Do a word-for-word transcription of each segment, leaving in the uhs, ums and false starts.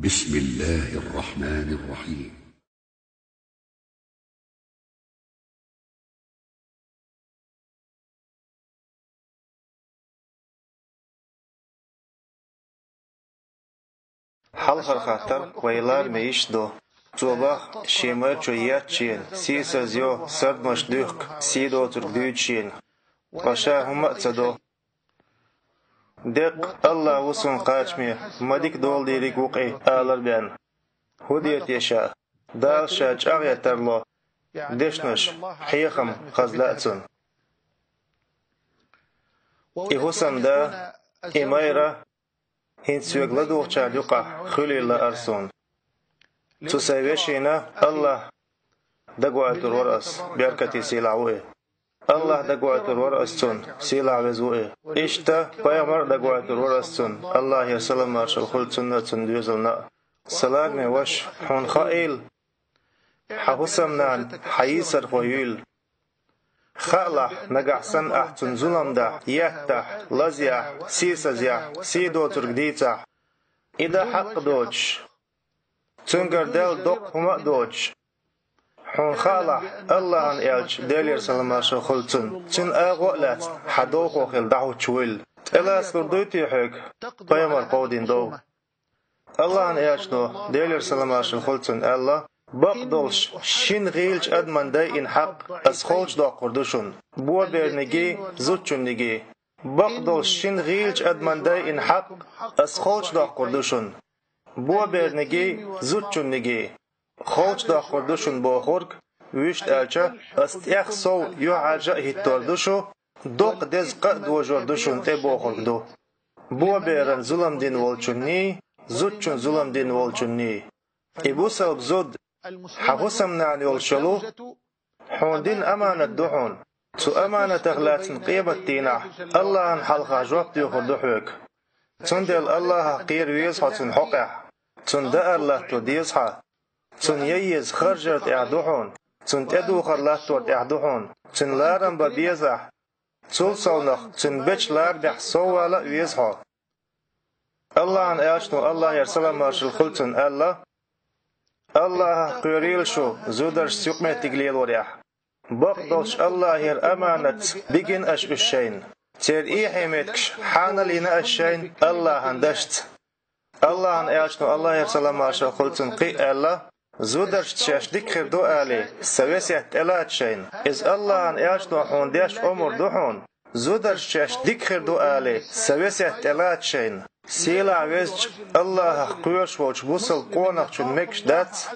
بسم الله الرحمن الرحيم. Хьалхара хаттар вай лараме йиш ду. Цо бах, шен мар чу еттача, сийсаз йо, сардамаш дуьхка, сий доцург дуьйцу шена. Ткъа ша хӀумма а ца до. Деккъа Аллахь ву суна кхачаме, ма дика дола дийриг ву-кх и алар бен. ХӀун де те ша? Дала ша чӀагӀъян тарло, дешнаш, хьехам хаза лаьа цунна. И хӀусамда, и майра, хӀинца соьга ладугӀучарна юкъахь хуьлийла лаьара суна. Цу сайн вешина Аллахь дагахь вуьтур вара ас, беркате сийлахь ву и. Аллахь дагахь вуьтур вара ас цунна, сийлахь веза ву и. Иштта пайхамар а дагахь вуьтур вара ас цунна, Аллахьера салам-маршалла хуьлда цунна а, цунна доьзална а. Сан лараме ваша, хьуна хаийла, хьан хӀусамнана хьан йийсархо юйла. Хаалахь, нагахь санна ахь цунна зулам дахь, еттахь, лазаяхь, сийсазъяхь, сий доцург дийцахь, и дан хьакъ доцуш, цуьнгара даьлла доккха хӀума а доцуш. Хьуна хаалахь, Аллахьан элча, Делера салам-маршалла хуьлда цунна, цуьнан агӀо а лаьцна, хьан довхо хилла дӀахӀуттуш вуйла. ТӀелаца лур дуй те хьоьга пайхамар кховдийна дов? Аллахьан элчано, Делера салам-маршалла хуьлда цунна, аьлла: «Бакъдолуш шина гӀийлачу адаман дайина хьакъ ас холчадоккхур ду шуна, бобернигий, зудчуннигий. Бакъдолуш шина гӀийлачу адаман дайина хьакъ ас холчадоккхур ду шуна, бобернигий, зудчуннигий. Холчадоккхур ду шуна бохург, вуьшта аьлча, ас тӀех сов юьхьӀаьржа а хӀиттор ду шу, доккха деза къа а дожор ду шуна тӀе бохург ду. Боберан зулам дина волчунний, зудчун зулам дина волчунний». И бусалба зуда, хьан хӀусамнана йолуш йолу, хьуна дина аманат ду хьуна. Цу аманатах лаьцна къематдийнахь Аллахьан хьалха жоп доьхур ду хьоьга. Цундела Аллахьах кхера веза хьо цуьнан хьокъехь. Цунна даар латто деза хьан. Цунна ян еза харжар тӀехь ду хьуна. Цунна тӀедухар латтор тӀехь ду хьуна. Цуьнан ларам бан беза ахь. Цул совнах цуьнан бечу ларамехь соввала а веза хьо. Аллахьан элчано, Аллахьера салам-маршалла хуьлда цунна, аьлла: «Аллахьах кхоьрийла шу, зударшца юкъаметтиг лелорехь. Бакъдолуш Аллахьера аманатца бигина аша уьш шайна. Церан эхье меттигаш хьанал йина аша шайна Аллахьан дашца». Аллахьан элчано, Аллахьера салам-маршалла хуьлда цунна, кхин а аьлла: «Зударшца шаьш дика хир ду алий, сан весет тӀелаца шайна. Иза Аллахьан элчано хьуна деш омра ду хьуна. Зударшца шаьш дика хир ду алий, сан весет тӀелаца шайна». Сийлахь везачу Аллахьах кхоьруш волчу бусалба къонахчун мегаш дац,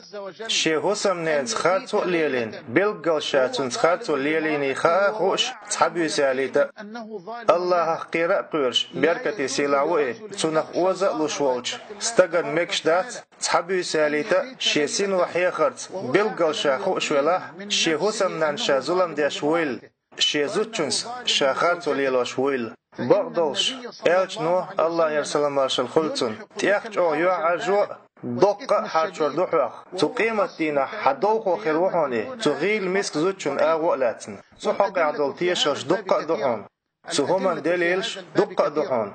шен хӀусамненца харцо а лелийна, билггал ша цуьнца харцо лелийний хаа а хууш, цхьа буьйса ялийта а. Аллахьах кхера а кхоьруш, беркате сийлахь ву и, цунах оза а луш волчу стагана мегаш дац, цхьа буьйса ялийта а, шен сино хьехарца, билггал ша хууш велахь, шен хӀусамнанна ша зулам деш вуйла, шен зудчуьнца ша харцо лелош вуйла. Бакъдолуш, элчано, Аллахьера салам-маршалла хуьлда цунна, тӀех чӀогӀа юьхьӀаьржо а, доккха а хьарчор ду хьох. Цу къематдийнахь хьан довхо хир ву хьуна и, цу гӀийла миска зудчун агӀо а лаьцна. Цу хьокъехь долу тешалш дуккха а ду хьуна. Цу хӀуманна делилаш дуккха а ду хьуна.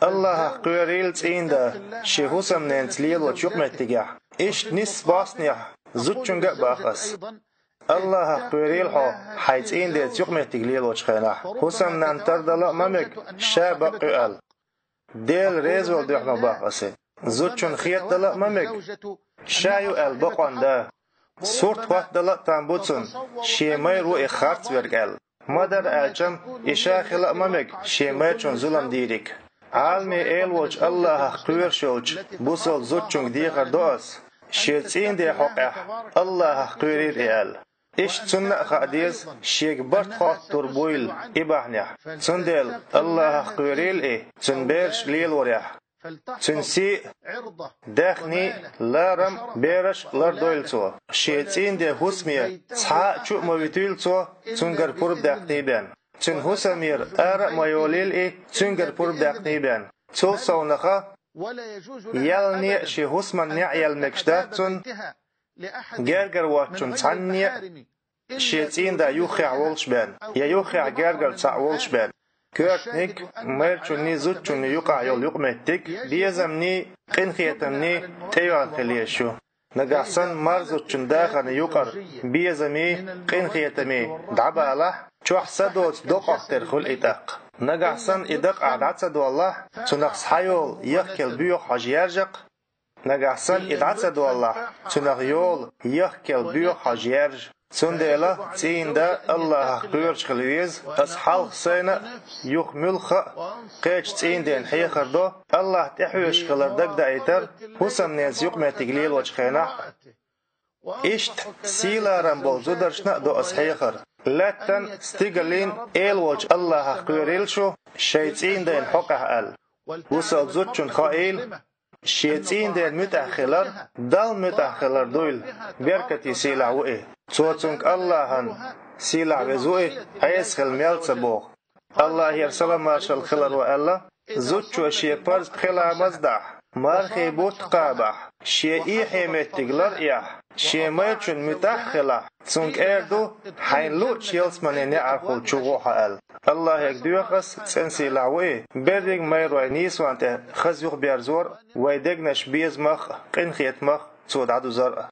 Аллахьах кхоьрийла цӀийнда шен хӀусамненца лелочу юкъаметтигехь. Иштта нисса бӀостанехь зудчуьнга а боху ас. Аллахьах кхоьрийла хьо, хьайн цӀийнан деца юкъаметтиг лелочу хенахь. ХӀусамнанна тардала а ма мега, ша бакъ ю аьлла. Дела резавала дуьхьал боху ас и. Зудчунна хетадала а ма мега, ша ю аьлла бакъонан да. Сурт хӀоттадала а там бу цунна, шен майра ву и харц верг аьлла. Ма-дарра аьлча, и ша хила а ма мега, шен майрачунна зулам дийриг. Ӏаламийн Эла волчу Аллахьах кхоьруш йолчу бусалба зудчуьнга дехар до ас, шен цӀийнан ден хьокъехь Аллахьах кхоьрийла и аьлла. Иштта цунна а хаа деза, шега барт хоттур буйла и бахьанехь. Цундела Аллахьах кхоьрийла и, цуьнан бераш лелорехь. Цуьнан сий а, даьхний а, ларам а, бераш а лардойла цо. Шен цӀийнан ден хӀусаме цхьа а чу а ма вуьтийла цо, цуьнгара пурба даьккхина бен. Цуьнан хӀусамера ара а ма йолийла и, цуьнгара пурба даьккхина бен. Цул совнаха, ялне а шен хӀусаман неӀ яла мегаш дац цунна, гергара воцчунна цхьанне а шен цӀийнан да юххехь волуш бен, я юххехь гергара цхьаъ волуш бен. Коьртаниг, майрачунний зудчунний юкъахь йолу юкъаметтиг безамний, къинхетамний тӀейоьлла хила езаш ю. Нагахь санна марзучун дахарна юкъара безамий, къинхетамий дӀабалахь, чохь са доцу докъахь тера хуьлу и тӀаккха. Нагахь санна и дакъа ахь дӀа ца доллахь, цунах схьайолу яхкел боьха хьожа яьржа-кх. Нагахь санна и дӀа ца доллахь, цунах йолу яхкел боьха хьожа яьржа. Цундела цӀийнан да Аллахьах кхоьруш хила веза, аса хьалха сайна а, юха муьлхха а кхечу цӀийнан дена хьехар до, Аллахь тӀехьоьжуш хилар дагадаийтар хӀусамнеца юкъаметтиг лелочу хенахь а. Иштта сийларан болу зударшна а до аса хьехар. Лаьттан, стигаллин эла волчу Аллахьах кхоьрийла шу, шайн цӀийнан дайна хьокъехь аьлла. Вусал зудчунна хаийла, шен цӀийнан дена муьтӀахь хилар, Далла муьтӀахь хилар дуйла, беркате сийлахь ву и. Цо цуьнга Аллахьан сийлахь веза ву и, Ӏеса хила мел ца боху. Аллахьера салам-маршалла хиларо аьлла: «Зудчо шен парз пхи ламаз дахь, мархийн бутт кхабахь, шен эхье меттиг лар а эхь, шен майрачун муьтӀахь а хилахь, цуьнга эр ду: „Хьайна луъучу ялсаманин неӀархула чу гӀо хьо“», – аьлла. Аллахьега доьху ас, цӀена сийлахь ву и, берриг майрой нийсонан тӀе хаза юхаберзор а, вай дегнаш безамах а, къинхетамах а цо дӀадузар а.